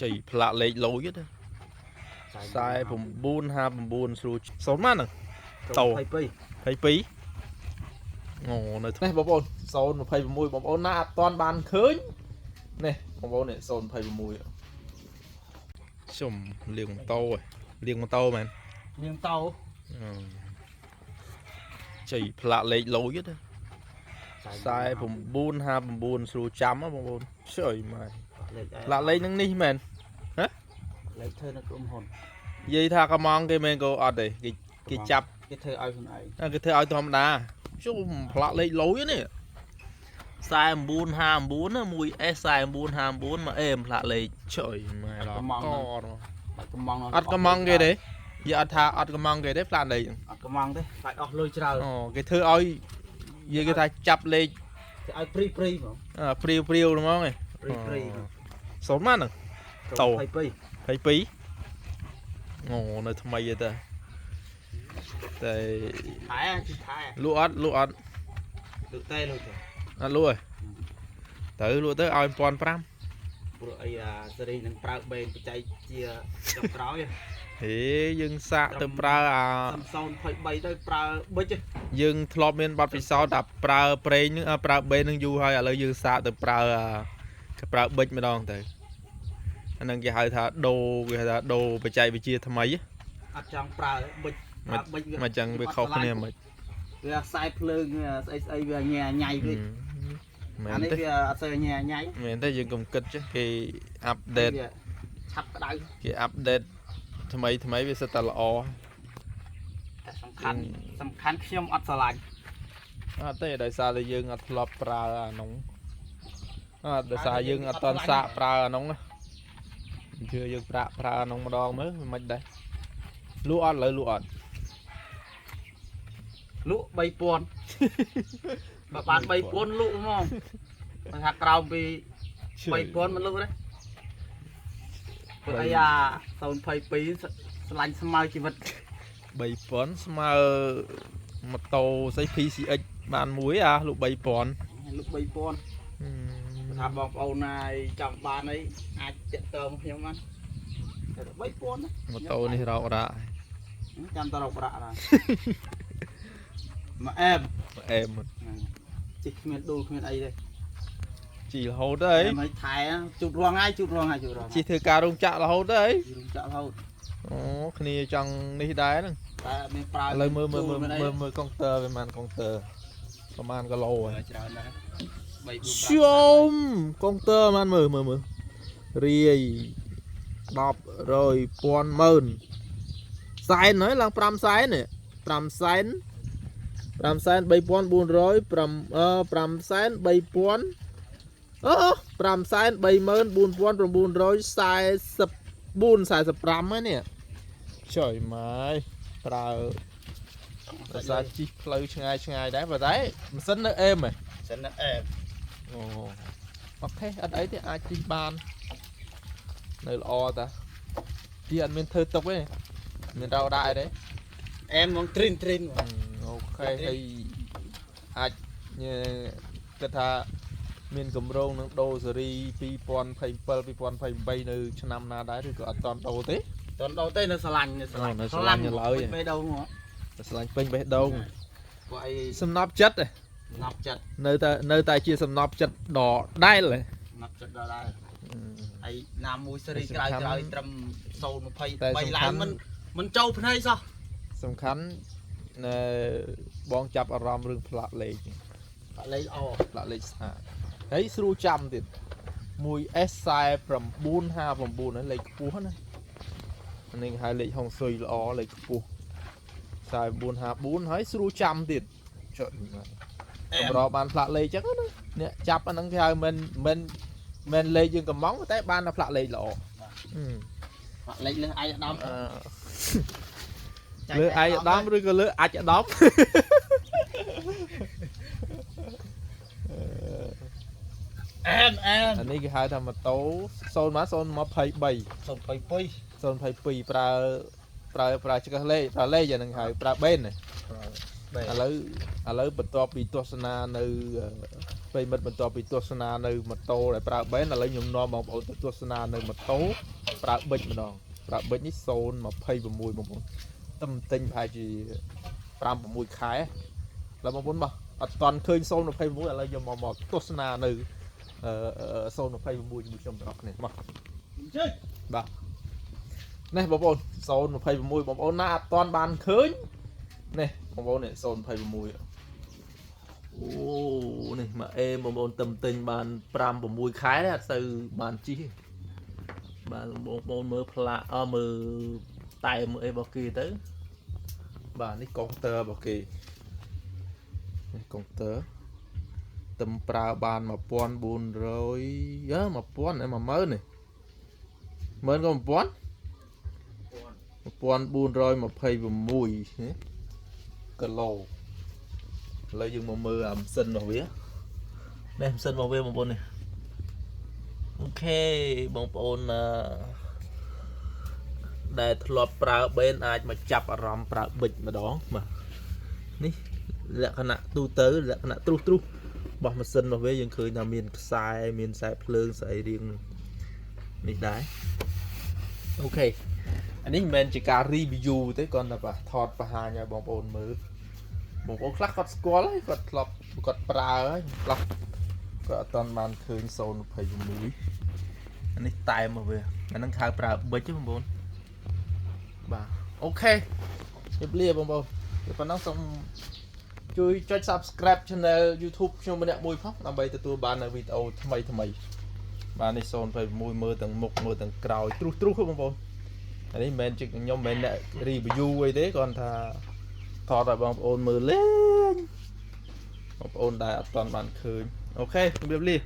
ជ័យផ្លាកលេខលយទេ49 59ស្រួលសូន្យម៉ានហ្នឹង តោ 22 22អូនៅនេះបងប្អូន026បងប្អូនណាអត់តាន់បានឃើញនេះបងប្អូននេះ026ជុំលៀងម៉ូតូឯងលៀងម៉ូតូមែន នាងតោ អឺជ័យផ្លាកលេខលយទេ49 59ស្រួលចាំហ៎បងប្អូនជួយម៉ែ លេខ ផ្លាកលេខនឹងនេះមែន លេខធ្វើនៅក្រុមហ៊ុន និយាយថាកំងគេមែនក៏អត់ទេគេគេចាប់ គេធ្វើឲ្យខ្លួនឯង អាគេធ្វើឲ្យធម្មតាជុំផ្លាកលេខលយនេះ49 59ណាមួយ S 49 59មកអេមផ្លាកលេខជួយម៉ែដល់ក បាច់កំង អត់កំងគេទេយីអត់ថាអត់កំងគេទេផ្លាកលេខ អត់កំងទេខ្លាចអស់លុយច្រើន អូគេធ្វើឲ្យនិយាយគេថាចាប់លេខ គេឲ្យព្រីព្រីហ្មង អ่าព្រាវព្រាវហ្មងឯង ព្រីព្រី សូន្យម៉ានហ្នឹង តោ 22 22អូនៅថ្មីទេតាតែ ថែជីថែ លក់អត់លក់អត់ លុទេលុទេ អត់លក់ទេទៅលក់ទៅឲ្យ1500 ព្រោះអីអាសេរីនឹងប្រើបេនបច្ចេកជាចុងក្រោយ ហេយើងសាកទៅប្រើអា សំ0.3ទៅប្រើប៊ិច យើងធ្លាប់មានបទពិសោធន៍ថាប្រើប្រេងហ្នឹងអាប្រើបេនហ្នឹងយូរហើយឥឡូវយើងសាកទៅប្រើអាប្រើប៊ិចម្ដងទៅអាហ្នឹងគេហៅថាដូរគេហៅថាដូរបច្ចេកវិទ្យាថ្មី អត់ចង់ប្រើប៊ិចប្រើប៊ិច មកចឹងវាខុសគ្នាមិន វាខ្សែភ្លើងស្អីស្អីវាញ៉ែញ៉ៃវិញ មែនទេ អានេះវាអត់សូវញ៉ែញ៉ៃ មែនទេយើងកុំគិតចេះគេអាប់ដេត វាឆាប់ក្តៅ គេអាប់ដេតថ្មីថ្មីវាសិតតែល្អ តែសំខាន់សំខាន់ខ្ញុំអត់ស្រឡាញ់ អត់ទេដោយសារតែយើងអត់ធ្លាប់ប្រើអានោះអត់ដោយសារយើងអត់តន់សាកប្រើអានោះណាជឿយើងប្រាក់ប្រើអានោះម្ដងមើលវាមិនដែរលក់អត់លើលក់អត់ លក់3000បើបាន3000លក់ហ្មងបើថាក្រោមពី3000មិនលក់ទេព្រោះអីអា022ស្រឡាញ់ស្មើជីវិត 3000ស្មើម៉ូតូស្អី PCX បានមួយអាលក់3000 លក់3000ថាបងប្អូនណាយចង់បានអីអាចតាក់ទងខ្ញុំបានតែ3000ណា ម៉ូតូនេះរករ៉ាក់ ចាំតរកប្រាក់ណាមកអែម អែម ជិះគ្មានដួលគ្មានអីទេ ជីរហូតទៅអី អែមឲ្យថែជូតរងហើយជូតរងហើយជូតរង ជីធ្វើការរោងចក្ររហូតទៅអី រោងចក្ររហូត អូគ្នាចង់នេះដែរហ្នឹង តែអត់មានប្រើ ឥឡូវមើលមើលមើល ជួ មើលមើលកុងទ័រវាប៉ុន្មានកុងទ័រប្រហែលគីឡូហើយ ច្រើនដែរ3 4 ជុំកុងទ័រប៉ុន្មានមើលមើលមើលរាយ10រយពាន់ម៉ឺនសែនហើយឡើង5សែននេះ5សែន5សែន3400 5អឺ5សែន3000អូ5សែន34944 45ហ្នឹងនេះចុយម៉ាយប្រើ ដោយសារជិះផ្លូវឆ្ងាយឆ្ងាយដែរប៉ុន្តែម៉ាស៊ីននៅអេមហ៎ សិនអែម អូអូខេអត់អីទេអាចជិះបាននៅល្អតាជិះអត់មានធ្វើទុកទេមានរោដាក់អីទេ អែមហ្មងទ្រីនទ្រីន អូខេហើយអាចញ៉ែគិតថាមានកម្រងនឹងដូរសេរី2027 2028នៅឆ្នាំណាដែរឬក៏អត់តន់ដូរទេ តន់ដោទេនៅស្រឡាញ់នៅស្រឡាញ់ អូនៅស្រឡាញ់នៅឡើយ បេះដូងហ៎ ស្រឡាញ់ពេញបេះដូង ព្រោះអី សំណប់ចិត្តហ៎ សំណប់ចិត្ត នៅតែជាសំណប់ចិត្តដដែលហ៎ សំណប់ចិត្តដល់ដែរហើយណាមួយសេរីក្រៅក្រោយត្រឹម តែសំ 023 ខាន់ ឡើងមិនមិនចូលភ្នែកសោះ សំខាន់នៅបងចាប់អារម្មណ៍រឿងផ្លាកលេខ បាក់លេខអ ផ្លាកលេខស្អាតហើយស្រួលចាំទៀត 1S 4959ហ្នឹងលេខខ្ពស់ណាអានេះគេហៅលេខហុងស៊ុយល្អលេខខ្ពស់4954ហើយស្រួលចាំទៀតចុចកម្របានផ្លាកលេខចឹងណាអ្នកចាប់អាហ្នឹងគេហៅមិនមិនមិនលេខយើងកំងតែបានតែផ្លាកលេខល្អអឺ បាក់លេខលើឯកឧត្តម អឺលើឯកឧត្តមឬក៏លើអាចឧត្តម អែមអែម អានេះគេហៅថាម៉ូតូ0មក023 022 022ប្រើប្រើប្រើឆ្កឹះលេខប្រើលេខអាហ្នឹងហៅប្រើបេនណា បាទ ឥឡូវឥឡូវបន្ទាប់ពីទស្សនានៅ ប្រិយមិត្តបន្ទាប់ពីទស្សនានៅម៉ូតូដែលប្រើបេនឥឡូវខ្ញុំនាំបងប្អូនទៅទស្សនានៅម៉ូតូប្រើប៊ិចម្ដងប្រើប៊ិចនេះ026បងប្អូនតែទិញប្រហែលជា5 6ខែឥឡូវបងប្អូនមកអត់តន់ឃើញ026ឥឡូវយកមកមកទស្សនានៅអឺ026ជាមួយខ្ញុំទាំងអស់គ្នាមក ជិះ បាទនេះបងប្អូន026បងប្អូនណាអត់តន់បានឃើញនេះបងប្អូននេះ026អូនេះមកអេបងប្អូនទឹមទិញបាន5 6ខែដែរអត់សូវបានជិះទេបាទបងប្អូនមើលផ្លាកអមើលតែមើលអីរបស់គេទៅបាទនេះកុងទ័ររបស់គេនេះកុងទ័រទឹមប្រើបាន1400អឺ1000 10000នេះ ម៉ឺនក៏1000 1426នេះគីឡូឥឡូវយើងមកមើលអាម៉ាស៊ីនរបស់វានេះម៉ាស៊ីនរបស់វាបងប្អូននេះOK បងប្អូនអឺដែលធ្លាប់ប្រើបេនអាចមកចាប់អារម្មណ៍ប្រើប៊ិចម្ដងបាទនេះលក្ខណៈទូទៅលក្ខណៈទ្រុសទ្រុសរបស់ម៉ាស៊ីនរបស់វាយើងឃើញថាមានខ្សែមានខ្សែភ្លើងស្អីរៀងនេះដែរ OK អានេះមិនមែនជាការ review ទេគ្រាន់តែបាទថតបង្ហាញឲ្យបងប្អូនមើលបងប្អូនខ្លះគាត់ស្គាល់ហើយគាត់ធ្លាប់គាត់ប្រើហើយខ្លះគាត់អត់ទាន់បានឃើញ026អានេះតែមកវាអាហ្នឹងហៅប្រើប៊ិចទេបងប្អូនបាទ OK ជម្រាបលាបងប្អូនតែប៉ុណ្ណឹងសូមជួយចុច Subscribe Channel YouTube ខ្ញុំម្នាក់មួយផងដើម្បីទទួលបាននូវវីដេអូថ្មីថ្មីៗបាទនេះ026មើលទាំងមុខមើលទាំងក្រោយទ្រុសទ្រុសហ៎បងប្អូនអានេះមិនមែនជាខ្ញុំមិនមែនអ្នក review អីទេគ្រាន់ថាថតឲ្យបងប្អូនមើលលេងបងប្អូនដែលអត់ទាន់បានឃើញ OK ជម្រាបលា។